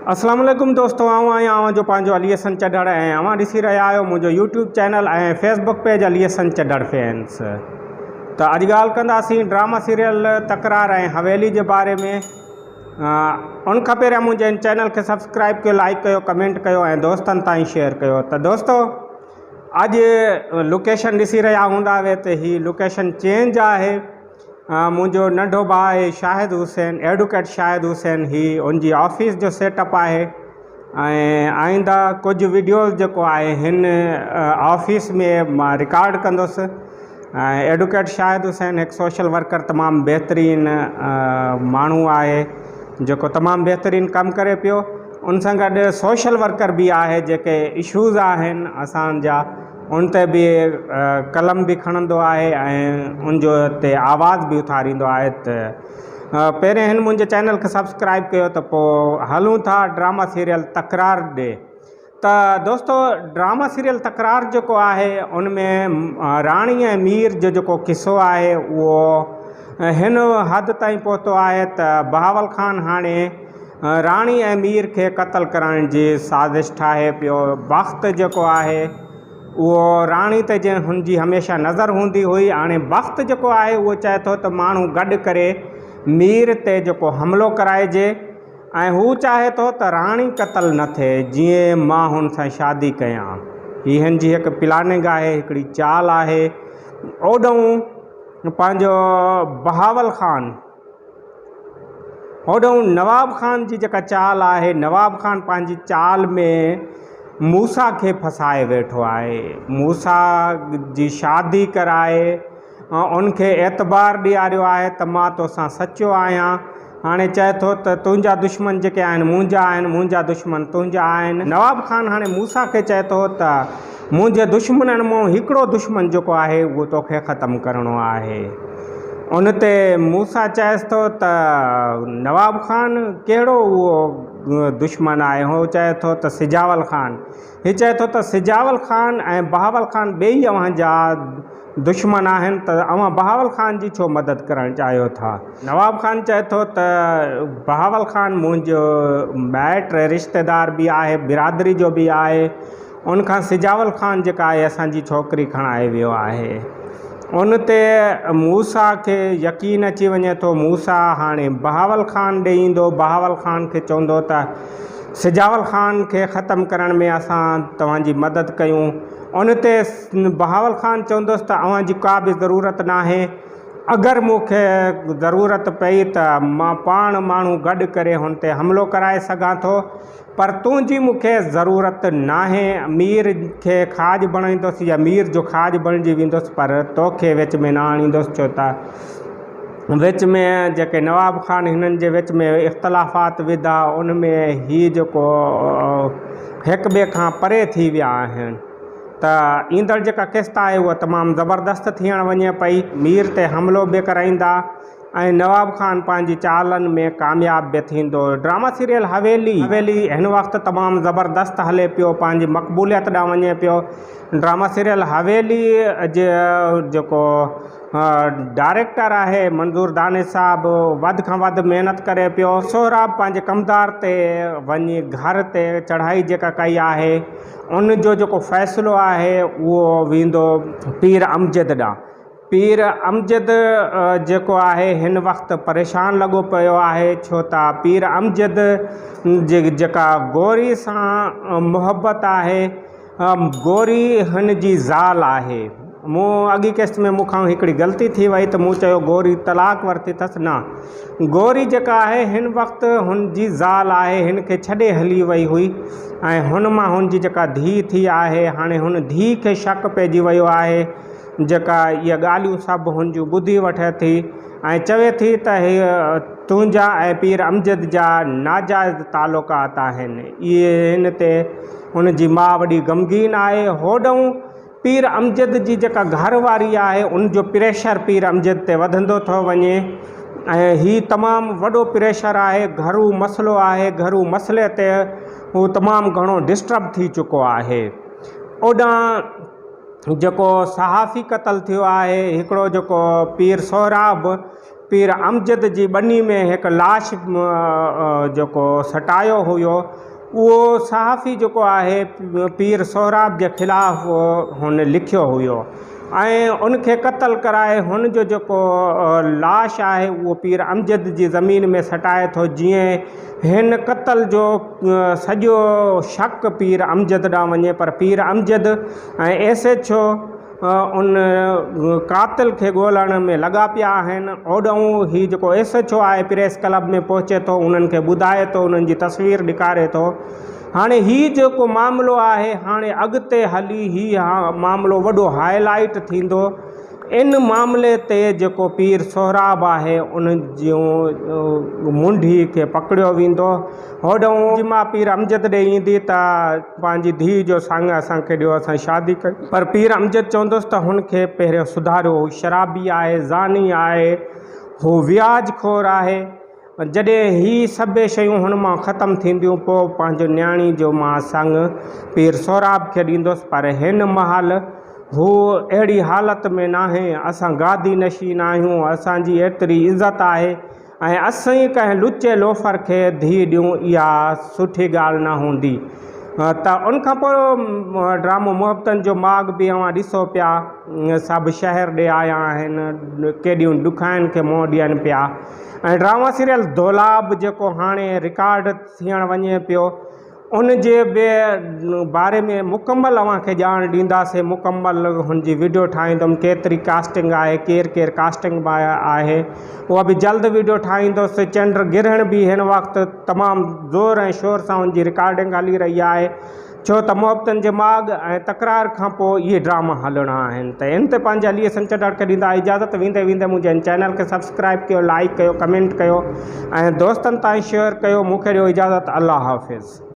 اسلام عليڪم دوستو آئون آهيان اوهان جو پنهنجو علي حسن چڍڙ ۽ اوهان ڏسي رهيا آهيو منهنجو YouTube channel ۽ Facebook page Ali Hassan Chadhar fans ته اڄ ڳالهه ڪنداسين ڊراما سيريل تڪرار ۽ حويلي جي باري ۾ ان کان پهريان منهنجي هن چينل کي سبسڪرائب ڪيو لائڪ ڪيو ڪمينٽ ڪيو ۽ دوستن تائين شيئر ڪيو ته دوستو اڄ لوڪيشن ڏسي رهيا هوندا ته هي لوڪيشن چينج آهي منهنجو ننڍو ڀاء آهي شاهد حسين ايڊوڪيٽ شاهد حسين هي ان جي آفيس جو سيٽ اپ آهي ۽ آئنده ڪجهه وڊيوز جيڪو آهي هن آفيس ۾ مان رڪارڊ ڪندس ۽ ايڊوڪيٽ شاهد حسين هڪ سوشل ورڪر تمام بهترين ماڻهو آهي جيڪو تمام بهترين ڪم ڪري پيو ان سان گڏ سوشل ورڪر به آهي جيڪي اشوز آهن اسان جا ان تي به قلم به کڻندو آهي ۽ ان جو تي آواز به اٿاريندو آهي ته پهرين هن منهنجي چينل کي سبسڪرائب ڪيو ته پوء هلون ٿا ڊراما سيريل تڪرار ڏي ته دوستو ڊراما سيريل تڪرار جيڪو آهي ان ۾ راڻي ۽ مير جو جيڪو قصو آهي اهو هن حد تائين پهتو آهي ته بهاول خان هاڻي راڻي ۽ مير کي قتل ڪرائڻ جي سازش ٺاهي پيو. بخت جيڪو آهي اهو راڻي تي جنهن هن جي هميشه نظر هوندي هئي. هاڻي بخت جيڪو آهي اهو چئي ٿو ته ماڻهو گڏ ڪري مير تي جيڪو حملو ڪرائجي ۽ هو چاهي ٿو ته راڻي قتل نه ٿئي جيئن مان هن سان شادي ڪيان. هي هن جي هڪ پلاننگ آهي هڪڙي چال آهي. اوڏهون پنهنجو بهاول خان. هوڏانهن نواب خان جي جيڪا چال آهي، نواب خان پنهنجي چال ۾ موسيٰ کي ڦسائي ويٺو آهي. موسيٰ جي شادي ڪرائي ان کي اعتبار ڏياريو آهي ته مان توسان سچو آهيان. هاڻي چئي ٿو ته تنهنجا دشمن جيڪي آهن منهنجا آهن، منهنجا دشمن تنهنجا آهن. نواب خان هاڻي موسيٰ کي چئي ٿو ته منهنجي دشمنن مان هڪڙو دشمن جيڪو آهي اهو توکي ختم ڪرڻو آهي. ان تي موسيٰ چئيس ٿو ته نواب خان ڪهڙو اهو دشمن آهي؟ هو چئي ٿو ته سجاول خان. هي چئي ٿو ته سجاول خان ۽ بهاول خان ٻيئي اوهان جا دشمن آهن ته اوهان بهاول خان جي ڇو مدد ڪرڻ چاهيو ٿا؟ نواب خان چئي ٿو ته بهاول خان منهنجو مائٽ رشتيدار به آهي، برادري جو به آهي. ان کان سجاول خان جيڪا آهي اسان جي ڇوڪري کڻائي ويو آهي. ان تي موسيٰ کي يقين اچي وڃي ٿو. موسيٰ هاڻي بهاول خان ڏي ايندو. بهاول خان کي چوندو ته سجاول خان کي ختم ڪرڻ ۾ اسان توهان جي مدد ڪيون. ان تي بهاول خان چوندس ته اوهان جي ڪا به ضرورت ناهي. اگر مون کي ضرورت پئي ته مان پاڻ ماڻهو گڏ ڪري هن تي حملو ڪرائي سگهان ٿو. پر تنهنجي مون کي ضرورت ناهي، مير کي کاڄ بڻائيندس يا مير جو کاڄ بڻجي ويندس پر توکي وچ ۾ نه آڻيندس ڇو ته وچ ۾ جيڪي نواب خان هنن جي وچ ۾ اختلافات وڌا ان ۾ هي جيڪو هڪ ٻئي کان پري ٿي ويا آهن ته ايندڙ جيڪا قسط آهي اها تمام زبردست ٿيڻ وڃي پئي مير تي حملو به ڪرائيندا ۽ نواب خان پنهنجي چالن ۾ ڪامياب به ٿيندو. ڊراما سيريل حويلي حويلي هن وقت تمام زبردست هلي پيو پنهنجي مقبوليت ڏانهن وڃي پيو. ڊراما سيريل حويلي جي جيڪو ڊائريڪٽر آهي منظور دانش صاحب وڌ کان وڌ محنت ڪري پيو. سهراب پنهنجي ڪمدار تي وڃي گهر تي چڙهائي جيڪا ڪئي آهي ان جو جيڪو فيصلو آهي اهو ويندو پير امجد ڏانهن. پير امجد جيڪو آهي هن وقت پريشان لڳو پيو آهي ڇو ته پير امجد جي جيڪا گوري سان محبت آهي گوري هن جي زال آهي مون اڳي قسط ۾ مون کان هڪڙي غلطي ٿي وئي ته مون چيو گوري طلاق ورتي اٿس نه گوري جيڪا آهي هن وقت هن جي زال آهي هن کي ڇڏي هلي وئي هئي ۽ هن مان هن جي جيڪا ڌيء ٿي آهي هاڻي هن ڌيء کي شڪ پئجي ويو آهي جيڪا اهي ڳالهيون سڀ هن جون ٻڌي وٺي ٿي ۽ چوي ٿي ته هي تنهنجا ۽ پير امجد جا ناجائز تعلقات آهن. اهي هن تي هن جي ماء وڏي غمگين آهي. هوڏهون پير امجد جي جيڪا گهر واري آهي ان جو پريشر پير امجد تي وڌندو ٿو وڃي ۽ هي تمام وڏو پريشر آهي گهرو مسئلو آهي گهرو مسئلي تي هو تمام گهڻو ڊسٽرب ٿي چڪو آهي. اوڏانهن جيڪو صحافي قتل ٿيو آهي هڪڙو جيڪو پير سهراب پير امجد جي ٻني ۾ هڪ لاش جيڪو سٽايو هيو اهو صحافي جيڪو آهي پير سهراب جي خلاف هن لکيو هيو ۽ ان کي قتل ڪرائي هن جو جيڪو لاش آهي اهو پير امجد جي زمين ۾ سٽائي ٿو جيئن هن قتل جو سڄو شڪ پير امجد ڏانهن وڃي پر پير امجد ۽ ايس ايڇ او ان قاتل کي ڳولڻ ۾ لڳا پيا آهن. هوڏانهن هي جيڪو ايس ايڇ او آهي پريس ڪلب ۾ پهچي ٿو انهن کي ٻڌائي ٿو انهن جي تصوير ڏيکاري ٿو. هاڻي هي جيڪو معاملو آهي هاڻي اڳتي هلي هي معاملو وڏو هاء لائيٽ ٿيندو. ان معاملي تي جيڪو پير سهراب آهي ان جون منڍي کي پڪڙيو ويندو. هوڏانهن جي ماء پير امجد ڏي ايندي ته پنهنجي ڌيء جو سڱ اسان کي ڏيو اسان شادي ڪيون. پر پير امجد چوندس ته هن کي پهريون سڌاريو هو شرابي آهي، زاني آهي، هو وياج خور آهي. جڏهن هي سڀئي شيون هن مان ختم ٿينديون پوء پنهنجو نياڻي جو مان سڱ پير سهراب کي ڏيندس پر هن مهل هو اهڙي حالت ۾ ناهي، اسان گادي نشين آهيون، اسان جي ايتري عزت آهي ۽ اسين ڪنهن لچي لوفر کي ڌيء ڏيون اها سٺي ڳالهه نه هوندي ته ان کان پوء ڊرامو محبتن جو ماڳ به اوهان ڏسو پيا سڀ شهر ڏي آيا آهن ڪيڏيون ڏکاين کي منهن ڏين پيا. ۽ ڊراما سيريل دولاب جيڪو هاڻي رڪارڊ ٿيڻ وڃي پيو ان جي به باري ۾ مڪمل اوهان کي ڄاڻ ڏينداسين مڪمل هن جي ويڊيو ٺاهيندم ڪيتري ڪاسٽنگ آهي ڪير ڪير ڪاسٽنگ ۾ آهي اها به جلد ويڊيو ٺاهيندس چنڊ گرهڻ به هن وقت تمام زور ۽ شور سان ان جي رڪارڊنگ هلي رهي آهي ڇو ته محبتن جي ماڳ ۽ تڪرار کان پوء اهي ڊراما هلڻا آهن ته ان تي پنهنجي علي حسن چڍڙ کي ڏيندا اجازت ويندي ويندي منهنجي هن چينل کي سبسڪرائب ڪيو لائيڪ ڪيو ڪمينٽ ڪيو ۽ دوستن تائين شيئر ڪيو مون کي ڏيو اجازت الله حافظ.